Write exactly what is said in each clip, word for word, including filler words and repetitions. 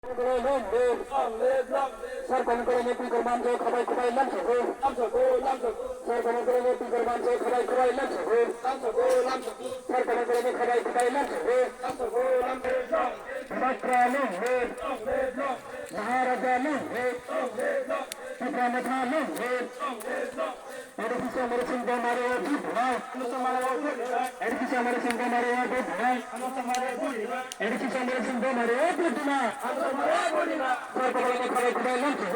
Sir, kono kono ni pikir manjo khabai khabai lamsok. Sir, kono kono ni pikir manjo khabai khabai lamsok. Sir, kono kono ni khabai khabai lamsok. Satra long live. Maharaja long live. Tipra Motha long live. Education Motha Singh Bomari o bidhai. Education Motha Singh Bomari o bidhai. Education Motha Singh Bomari o bidhai. Sir, kono kono ni khabai khabai lamsok.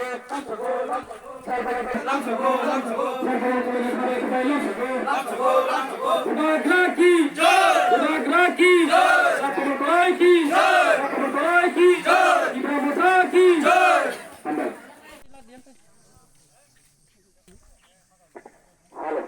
Bubagra ki jai! Bubagra ki jai! Sakhunutai ki jai! Sakhunutai ki jai! Tipra Motha ki jai! Hambai. Hello.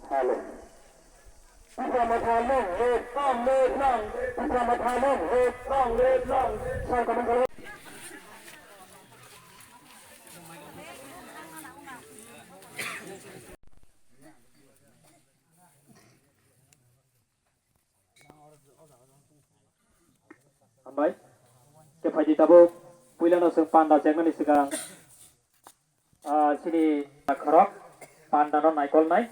Hello. Tipra Motha long live, long live, long live. Tipra Motha long live, long live, long live. Sir, kono kono. Hambai. Khe phaidi tabuk puilano chwng panda chekmani swkang, ah, chini khorok pandano naikolnai.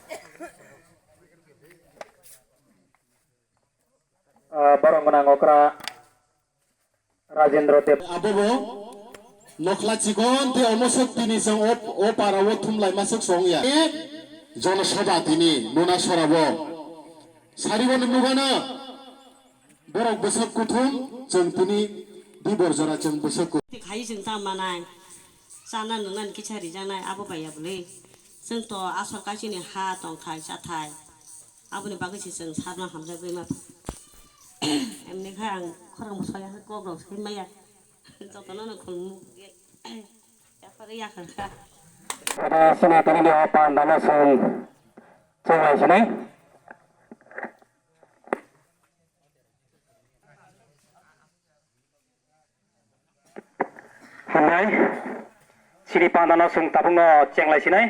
Ah, borok gwnang okra Rajendra Deb. Abobo nokla chikon tei omo swk tini chwng o, o para o thumlai maswk song ya. Jono soba tini mona sorabo. Saribo ni mugano borok bwswk kuthum chwng tini dibor jora chwng bwswk kuthum. Khai chwng ta manai. Chana nwngnani kisa rijaknai abo bai ya bwlwi. Chwng to aswk kaisini ha tongthai chathai. Aboni bagwi se chwng sabna hamjakgwi ma pha. Emni kha ang khorang bo soya khe kok rok sai maya. Jotono no khulumuk. Yaphar yakhar kha. Oro sini tini ni o panda no chwng chwng lai sinai. Hambai, chini panda no chwng tabuk no chwng lai sinai.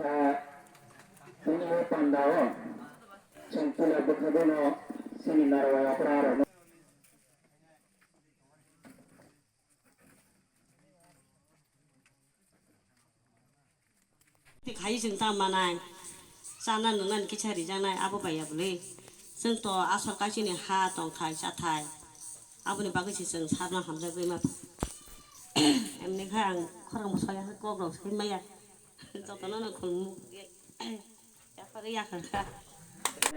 Ah, chini o panda o, chwng puila bwkha bono chini narwai okra rok no. Khai chwng ta manai, chana nwngnani kisa rijaknai abo bai ya bwlwi. Chwng to aswk kaisini ha tongthai chathai, aboni bagwi se chwng sabna hamjakgwi ma. Emni kha ang khorang bo soya khe kok rok sai maya. Jotono no khulumuk yaphar yakhar kha.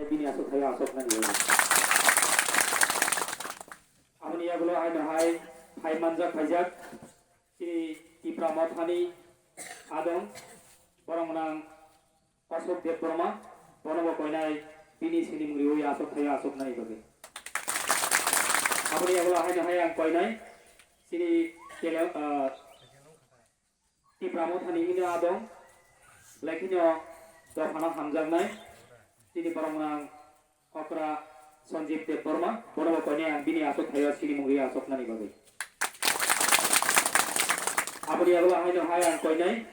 Bini aswk thaio aswk nani. Aboni yagulo haino hai phai manjak phaijak. Chini Tipra Mothani adong, borok gwnang Ashok Debbarma, bono bo koinai bini sini muriwi aswk thaio aswk nani bagwi. Aboni yagulo haino hai ang koinai chini tele, ah, Tipra Mothani hino adong, lekhino dophano hamjaknai chini borok gwnang Okra Sanjeev Debbarma, bono bo koinai ang bini aswk thaio sini mungwi aswk nani bagwi. Aboni yagulo haino hai ang koinai.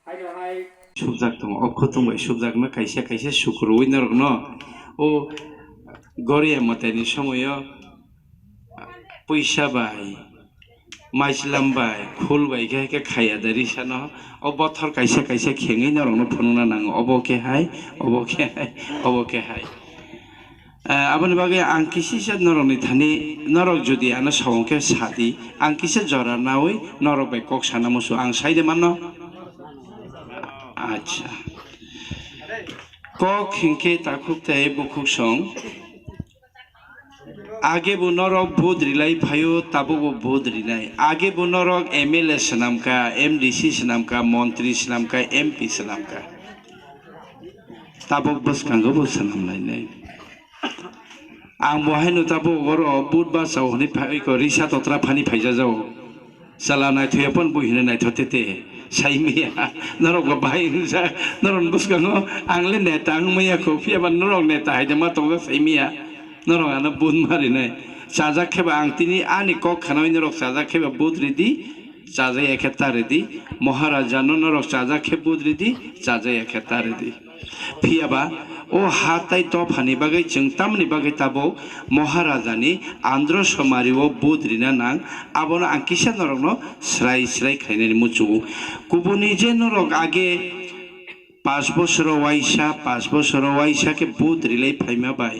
Haino hai. Subjak tongo, o khutung bai subjakno kaisa kaisa sukurwi norokno. O Goria mwtaini somoio puisa bai. Maichlam bai, khul bai khe, khe khaiya de risano, o bothor kaisa kaisa khengwi norokno phunukna nango, obo khe hai, obo khe hai, obo khe hai. Ah, aboni bagwi ang kisisa norokni thani, norok jodi ano sabo khe sadi, ang kisa jora nawi norok bai kok sana musu, ang sai de mano. Acha. Kok hinkhe takhuk tei bukhuk song. Age bo norok vote rilai phaio, tabuk bo vote rinai. Age bo norok M L A swnamkha, M D C swnamkha, montri swnamkha, M P swnamkha. Tabuk bwskango bo swnam lainai. Ang bo haino tabuk oro vote bachao hwnwi phai ko risa totra phani phaijajao. Chala naithoya pon bo hino naitho tete. Saimiya. Norok bo bahai hwnjak. Norok bwskango ang le neta wngmaya kho. Phiya ba norok neta hai de ma tongo saimiya. Norok ano vote ma rinai. Chajak khe ba ang tini ani kok khanawi norok chajak khe ba vote ridi. Chajaya khe ta ridi. Maharaja no norok chajak khe vote ridi. Chajaya khe ta ridi. Phiya ba, o ha tai dophani bagwi chwng tamni bagwi tabuk Maharajani Andhra Somari o vote rina nang, abono ang kisa norokno srai srai khlainani muchungo. Kubuni je norok age pash bosoro waisa, pash bosoro waisa khe vote rilai phaima bai,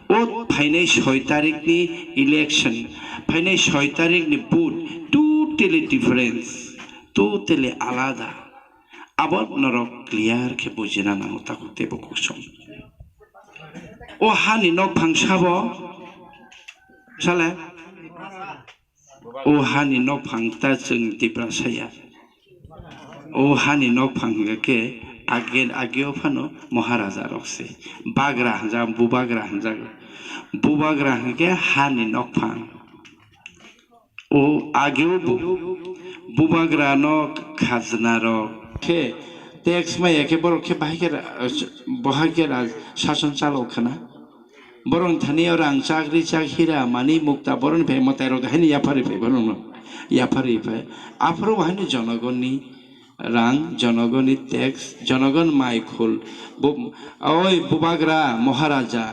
o phainai soi tarikni election, phainai soi tarikni vote totally difference, totally alada. Abo norok clear khe bujina nango takhuk tei bukhuk song. O hani nokphang sabo, sale? O hani nokphang ta chwng Tiprasa ya. O hani nokphang hwnkhe age, ageo phano Maharaja rok se. Bagra hwnjak, bubagra hwnjak. Bubagra hwnkhe hani nokphang. O ageo bo bubagra no khajna rok khe tax maya khe borok khe bahai khe ra-, bohai khe ra-, sason chalo khna. Borok thani o rang chak ri chak hira mani mukta borok ni phai mwtai rok haino yapharwi phai borok no yapharwi phai. Aphuru bo haino jonogoni rang, jonogoni tax, jonogon mai khul. Bu-, oi bubagra Maharaja.